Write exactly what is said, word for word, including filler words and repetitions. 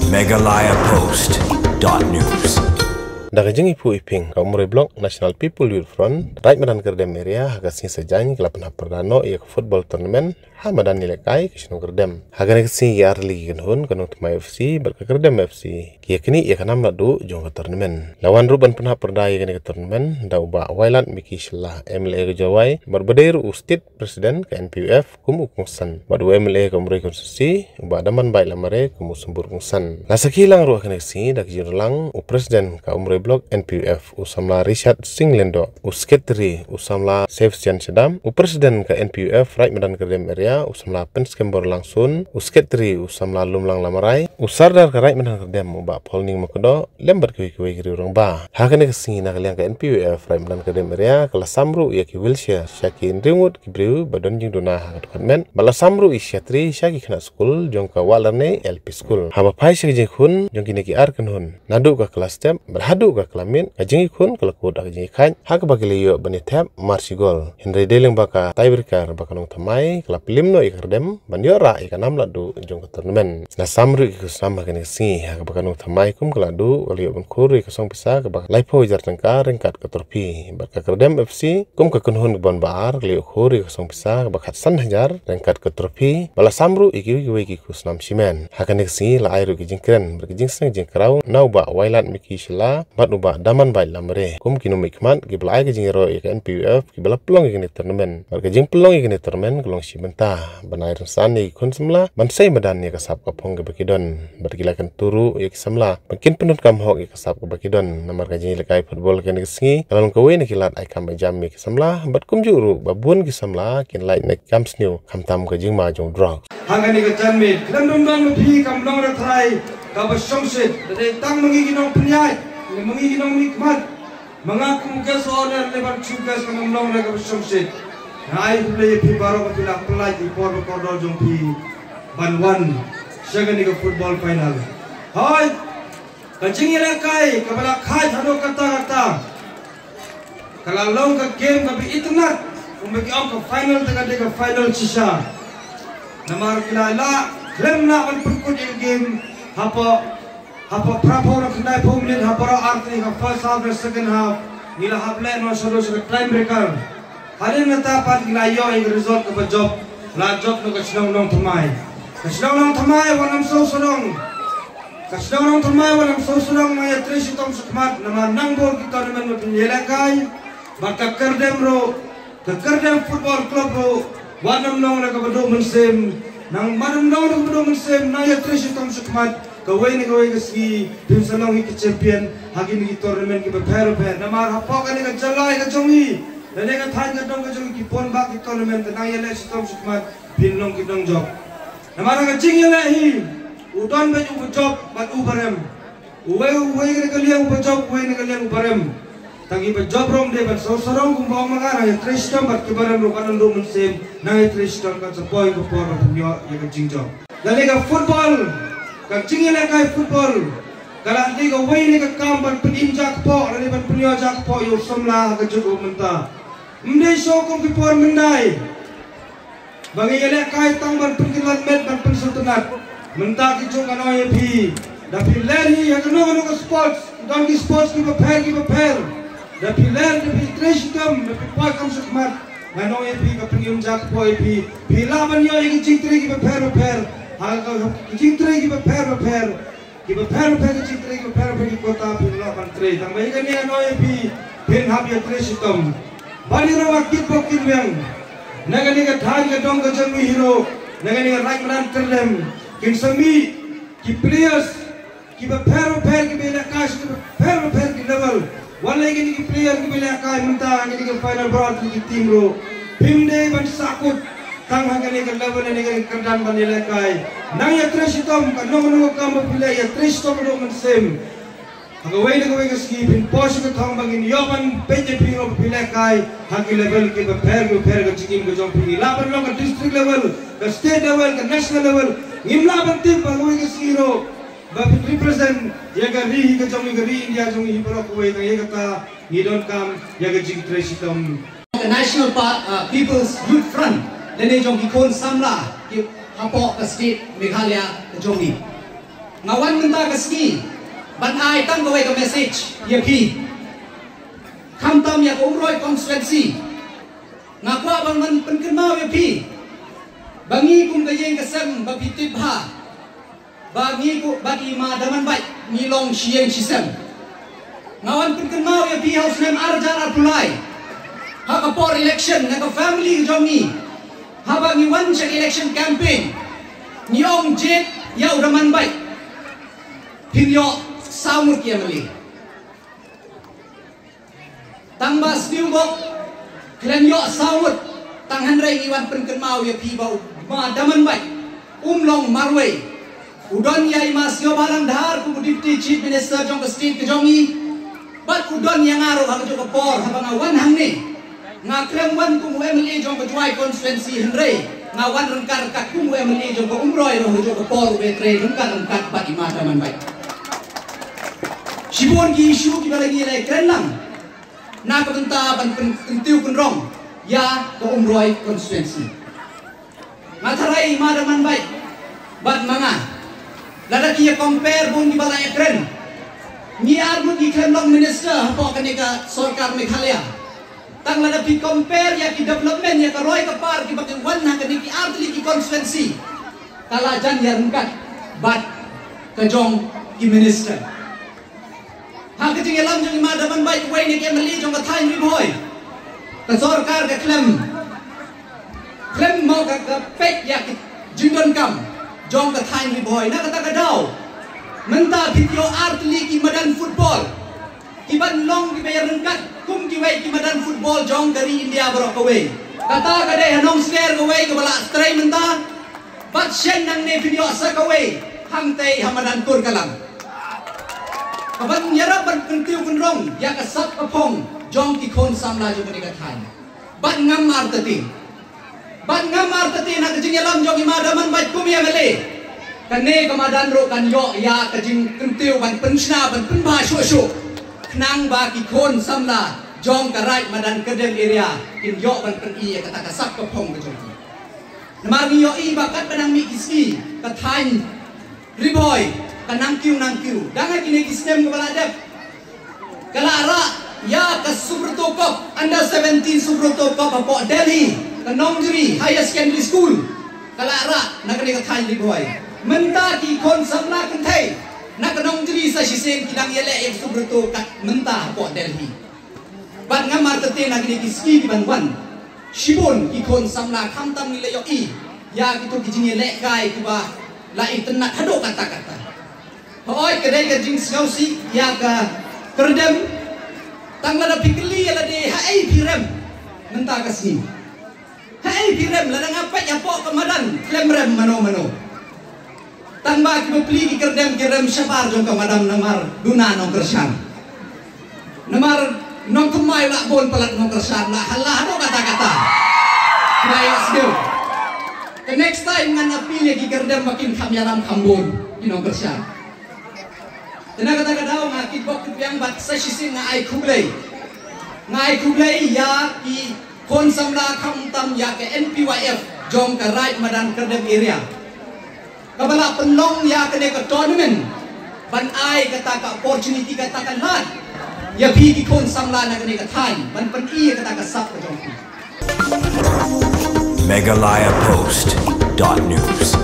Meghalaya Post dot news. Da ka jingiphuh iping ka Umroi Block National People Youth Front, Raid Madan Kyrdem Area, ha ka sngi Saitjaiñ ka la pynhap pyrda noh ïa ka football tournament ha madan ïalehkai ka shnong Kyrdem. Ha kane ka sngi ki ar tylli ki kynhun, ka Nongthymmai F C bad ka Kyrdem F C, ki ïa knieh ïa ka nam la duh jong ka tournament. La wan ruh ban pynhap pyrda ïa kane ka tournament da u Bah Wailadmiki Shylla, M L A ka Jowai, bad ba dei ruh u State President ka N P U F kum u kongsan, bad u M L A ka Umroi Constituency, u Bah Damanbait Lamare kum u symbud kongsan. La sakhi lang ruh ha kane ka sngi da ka jingïalang u President ka Umroi Block N P U F, u samla Richard Singh Lyngdoh, u Secretary u samla Sebastian Shadap, u President ka N P U F Raid Madan Kyrdem Area, u samla Pynskembor Langsun, u Secretary u samla Lumlang Lamarai, u Sardar ka Raid Madan Kyrdem u Bah Paulning Makdoh, lem bad kiwei kiwei ki riew rangbah. Ha kane ka sngi na ka liang ka N P U F Raid Madan Kyrdem Area ka la sam ruh ïa ki wheelchair sha ki hynriew ngut ki briew ba don jingduna ha ka dkhot met, bad la sam ruh ïa ki shatri sha ki khynnah skul jong ka Wahlarnei L P School. Haba phai sha ka jingkhun jong kine ki ar kynhun, naduh ka klas step bad haduh ka klas miet, ka jingkhun ka la kut ha ka jingkhaid, ha kaba ki la ïoh ban ïa thep mar shi gol. Hynrei dei lyngba ka tiebreaker ba ka Nongthymmai ka la pynlip noh ïa ka Kyrdem ban ïoh rah ïa ka nam la duh jong ka tournament. La sam ruh ïa ki khusnam ha kane ka sngi, ha kaba ka Nongthymmai kum ka la duh ka la ïoh ban khur ïa ka song pisa kaba laiphew hajar tyngka ryngkat ka trophy, bad ka Kyrdem F C kum ka kynhun kaba ar ka la ïoh khur ïa ka song pisa kaba khatsan hajar ryngkat ka trophy, bad la sam ruh ïa kiwei kiwei ki khusnam shimet. Ha kane ka sngi la ai ruh ki jingkren bad ki jingsneng jingkraw na u Bah Wailadmiki Shylla bad u Bah Damanbait Lamare kum ki nongmihkhmat kiba la ai ka jingïaroh ïa ka N P U F kiba la pynlong ïa kane ka tournament. Bad ka jingpynlong ïa kane ka tournament ka long shi bynta, ban ai rynsan ïa ki khun samla ban sei madan ïa ka sap ka phong kaba ki don. Bad ki la kyntu ruh ïa ki samla ba kin pyndonkam hok ïa ka sap kaba ki don, namar ka jingïalehkai football kane ka sngi ka long kawei na ki lad ai kam ai jam ïa ki samla, bad kumjuh ruh ba bun ki samla kin lait na ki kam sniew khamtam ka jingma jong drugs. Ha kane ka janmiet, khlem dum don ma phi kam long re trai kaba shongshit, da dei tang ma ngi ki nongpynïaid, ma ngi ki nongmihkhmat. Ma nga kum u guest of honour ne ban chief guest ka nang long re kaba shongshit. Nga ai khublei ïa phi baroh ba phi la pynlait ïa por ba kordor jong phi ban wan sha kane ka football final. Hooid, ka jingïalehkai kaba la khaid haduh katta katta ka la long ka game kaba itynnad, kumba ki ong ka final te ka dei ka final shisha. Namar ki la lah khlem lah ban pynkut ïa ka game hapoh Hapoh phra phew na khyndai phew minit, hapoh ar tylli ka first half na second half, ngi la hap leh noh shaduh sha ka tiebreaker. Hadien nangta pat ngi la ïoh ïa ka result kaba jop, la jop na ka shnong Nongthymmai. Ka shnong Nongthymmai wat nym sngewsarong. Ka shnong Nongthymmai wat nym sngewsarong, nang ïatrei shitom shakhmat, namar nang bun ki tournament ba phin ïalehkai. Bad ka Kyrdem ruh, ka Kyrdem Football Club ruh, wat nym long re kaba duh mynsiem, nang wat nym long re kaba duh mynsiem, nang ïatrei shitom shakhmat, kawei na kawei ka sngi phin sa long hi ka champion ha kine ki tournament kiba pher bapher. Namar hapoh kane ka jylla ka jong ngi, lane ka thaiñ ka dong ka jong ngi, ki bun bah ki tournament, te nang ïaleh shitom shakhmat phin long ki nongjop. Namar ha ka jingïaleh hi, u don beit uba jop bad uba rem. Uwei uwei na ka liang uba jop, uwei na ka liang uba rem. Tang kiba jop ruh ym dei ban sngewsarong, kumba ong ma nga, nang ïatrei shitom, bad kiba rem ruh wat nym duh mynsiem, nang ïatrei shitom, kan sa poi ka por ba phin ïoh ïa ka jingjop. Lane ka football, ka jingïalehkai football ka la dei kawei na ka kam ban pynim ja kpoh, lane ban pynïoh ja kpoh ïa u samla ha ka juk mynta. Ym dei shuh kum ki por myndai ba ngi ïalehkai tang ban pynkylla met, ban pynsngewtynnat. Mynta ki juk, ngan ong ïa phi, da phi ler hi ha kano kano ka sports, ki don ki sports kiba pher kiba pher, da phi ler, da phi trei shitom, da phi poi kam shakhmat, ngan ong ïa phi, ka pynim ja kpoh ïa phi. Phi lah ban ïoh ïa ki jingtrei kiba pher bapher. Ha ka, ki jingtrei kiba pher bapher, kiba pher bapher ki jingtrei, kiba pher bapher ki quota, phin lah ban trei. Tang ba ïa kane ngan ong ïa phi, phin hap ïatrei shitom. Bad ïa ruh ki kit bok kit weng na kane ka thaiñ ka dong ka jong ngi hi ruh, na kane ka Raid Madan Kyrdem, kin sa mih ki players kiba pher bapher, kiba ïalehkai sha kiba pher bapher ki level. Wat lei kine ki player kiba ïalehkai mynta ha kine ki final, baroh ki team ruh, phim dei ban sahkut tang ha kane ka level, ha kane ka kyrdan ban ïalehkai. Nang ïatrei shitom, kano kano ka kam ba phi leh, ïatrei shitom, duh mynsiem. Ha kawei na kawei ka sngi phin poi sha ka thong ba ngin ïoh ban peit ïa phi ruh ba phi lehkai ha ki level kiba pher kiba pher. Ka jingim ka jong phi, ngi lah ban long ka district level, ka state level, ka national level. Ngim lah ban tip, ha kawei ka sngi ruh ba phin represent ïa ka ri hi ka jong ngi, ka ri India jong ngi hi baroh kawei. Tang ïa kata ngi donkam ïa ka jingtrei shitom. Ka National Pa-, uh, People's Youth Front, lane jong ki khun samla ki hapoh ka state Meghalaya ka jong ngi. Nga wan mynta ka sngi ban ai tang kawei ka message ïa phi. Khamtam ïa ka Umroi constituency, nga kwah ban wan pynkynmaw ïa phi ba ngi kum ka ïing ka sem ba phi tip bha, ba ngi kum bad i Ma Damanbait ngi long shi ïing shi sem. Nga wan pynkynmaw ïa phi ha u snem ar hajar arphew lai, ha ka por election, na ka family jong ngi, haba ngi wan sha election campaign, ngi ong jied ïa u Damanbait, phin ïoh saw ngut ki M L A. Tang ba sniew bok, khlem ïoh saw ngut, tang hynrei ngi wan pynkynmaw ïa phi ba u Ma Damanbait um long marwei. U don ïa i Ma Sniawbhalang Dhar kum u Deputy Chief Minister jong ka state ka jong ngi, bad u don ïa nga ruh ha kajuh ka por. Haba nga wan hangne, nga khlem wan kum u M L A jong ka Jowai constituency, hynrei nga wan ryngkat ryngkat kum u M L A jong ka Umroi ruh ha kajuh ka por, u ba trei ryngkat ryngkat bad i Ma Damanbait. Shibun ki issue kiba la ngi la kren lang na ka bynta ban pyn-, kyntiew kynrong ïa ka Umroi constituency. Nga tharai i Ma Damanbait bad ma nga, lada ki ïa compare bun kiba la ïa kren, ngi ar ngut ngi khlem long minister hapoh kane ka sorkar Meghalaya. Tang lada phi compare ïa ki development, ïa ka roi ka par kiba ki wan ha kane ki ar tylli ki constituency, ka la jan ïa ryngkat bad ka jong ki minister. Ha ka jingïalam jong i Ma Damanbait, uwei na ki M L A jong ka thaiñ Ri Bhoi, ka sorkar ka khlem, khlem mo ka, ka peit ïa ki jingdonkam jong ka thaiñ Ri Bhoi. Na kata ka daw, mynta phi ïoh ar tylli ki madan football kiban long kiba ïa ryngkat kum kiwei ki madan football jong ka ri India baroh kawei. Kata ka dei ha Nongsler kawei kaba la trei mynta. Bad shen nangne phin ïoh sa kawei hangtei ha madan Kurkalang, kaban ïarap ban kyntiew kynrong ïa ka sap ka phong jong ki khun samla jong kane ka thaiñ. Bad ngam artatien, bad ngam artatien ha ka jingïalam jong i Ma Damanbait kum i M L A, kane ka madan ruh kan ïoh ïa ka jingkyntiew ban pynshna ban pynbha shuh shuh, khnang ba ki khun samla jong ka Raid Madan Kyrdem area kin ïoh ban pyni ïa kata ka sap ka phong ka jong ki. Namar ngi ïohi ba katba nang mih ki sngi, ka thaiñ Ri Bhoi ka nang kiew nang kiew. Dang ha kine ki snem kaba la dep, ka la rah ïa ka Subroto Cup, under seventeen Subroto Cup hapoh Delhi, ka Nongjri Higher Secondary School ka la rah na kane ka thaiñ Ri Bhoi. Mynta ki khun samla kynthei na ka Nongjri sa shisien ki dang ïaleh ïa ka Subroto Cup mynta hapoh Delhi. Bad ngam artatien ha kine ki sngi kiban wan, shibun ki khun samla khamtam ngi la ïohi ïa kito ki jingïalehkai kiba la itynnad haduh katta katta. Hooid, ka dei ka jingsngewsih ïa ka kyrdem. Tang lada phi kylli ïa lade, haei phi rem mynta ka sngi? Haei phi rem? Lada nga peit hapoh ka madan, khlem rem mano mano. Tang ba ki bapli ki kyrdem ki rem shabar jong ka madan namar duna nongkyrshan. Namar nongthymmai la bun palat nongkyrshan, la hala haduh katta katta. Kynai ïa sdeu. Ka next time ngan appeal ïa ki kyrdem ba kin kham ïalam kham bun ki nongkyrshan. Te na kata ka daw nga kitbok kitbiang bad sa shisien nga ai khublei. Nga ai khublei ïa ki khun samla khamtam ïa ka N P Y F jong ka Raid Madan Kyrdem area, kaba la pynlong ïa kane ka tournament ban ai kata ka opportunity, kata ka lad ïa phi ki khun samla na kane ka thaiñ ban pyni ïa kata ka sap ka jong phi. Meghalaya Post dot news.